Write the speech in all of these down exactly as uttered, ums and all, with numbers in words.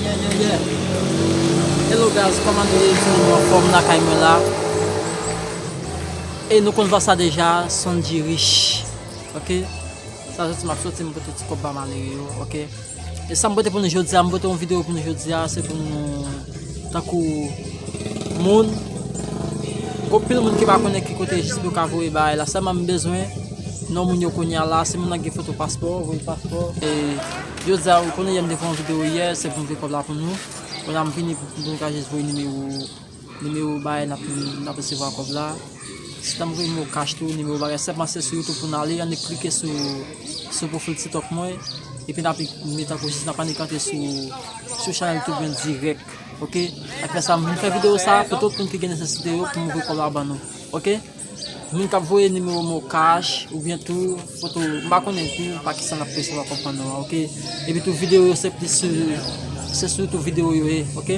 Yeah, yeah, yeah. Hello guys, kòman nou ye? Finalman anfòm lakay mwen la. E nou konn vwa sa deja, Sondji Rich. Ok? Sa soti m ap soti, m pote ti kòb ba malere yo, ok? E sa m pote pou nou jodi a, m pote yon videyo pou nou jodi a, se pou nou tankou moun. Gon pil moun ki pa konnen ki kote jis pou yo ka voye bagay la. Sèlman m bezwen non moun yo kounye a la, si moun nan gen foto paspò, voye paspò. E jodi a, ou konnen yè m te fè yon videyo yè, se pou m voye kòb la pou nou. Kounye a m vini pou, pou nou ka jis voye nimewo, nimewo bagay n ap, n ap resevwa kòb la. Si ta m voye nimewo cash tou, nimewo bagay, sèlman se sou YouTube pou n ale, annik klike sou, sou pwofil TikTok mwen, epi n ap met tankou jis n ap annik antre sou, sou chanèl YouTube mwen dirèk, ok? Apre sa, m vin fè videyo sa pou tout moun ki gen nesesite yo, pou m voye kòb la ban nou, ok? Moun k ap voye nimewo mwen cash, oubyen tou, foto, m pa konnen tou pa kisa n ap resevwa kòb ban nou an, ok? Epi tou videyo yo se plis sou, se sou YouTube videyo yo ye, ok?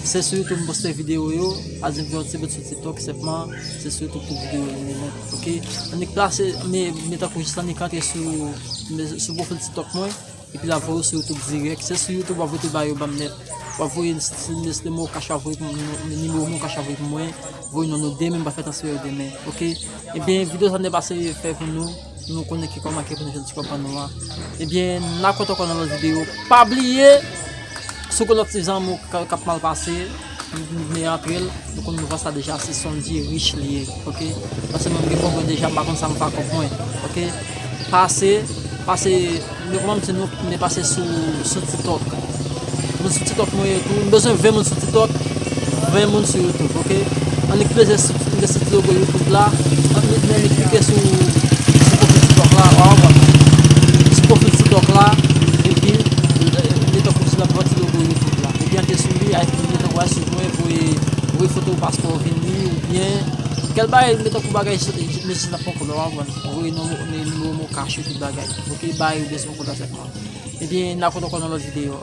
Se sou YouTube m poste videyo yo, pa janm gen yon ti bout sou TikTok, sèlman se sou YouTube tout videyo yo ye nèt, ok? Annik plase, men, men tankou jis annik antre sou, men sou pwofil TikTok mwen, epi l ap voye w sou YouTube dirèk. Se sou YouTube w ap voye tout bagay yo ban m nèt. W ap voye nimewo cash, w ap voye pou mwen, nimewo mwen cash, w ap voye pou mwen, voye non nou demen, m pral fè transfè yo demen, ok? Ebyen, videyo sa n te pase fè pou nou. Nou konnen ki kòman ki pou nou jwenn ti kòb ban nou an. Ebyen, n a kontan ankò nan lòt videyo. Pa bliye, si w gen lòt ti zanmi w k ap mal pase, men antre l, nou konn nou vwa sa deja, se Sondji Rich li ye, ok? Paske mwen m gen kòb mwen deja, m pa konn sa m fè ak kòb mwen, ok? Pase, pase, nou kòman m di nou, men pase sou, sou TikTok. Moun sou TikTok mwen ye tou, m bezwen ven moun sou TikTok, ven moun sou YouTube, ok? Annik klike sou, klike sou ti logo YouTube la, annik, annik klike sou, sou pwofil TikTok la, w a wè. Sou pwofil TikTok la, epi, eh, li tankou si l ap pran ti logo YouTube la. Epi antre sou li, epi li tankou al swiv mwen, voye, voye foto paspò w vini, oubyen, kèl bagay, li tankou bagay, mesye n ap pran kòb la, w a konprann. Voye non, nimewo mwen cash yo, tout bagay. Ok, bay ou bezwen kontak sèlman. Ebyen, n a kontan ankò nan lòt videyo.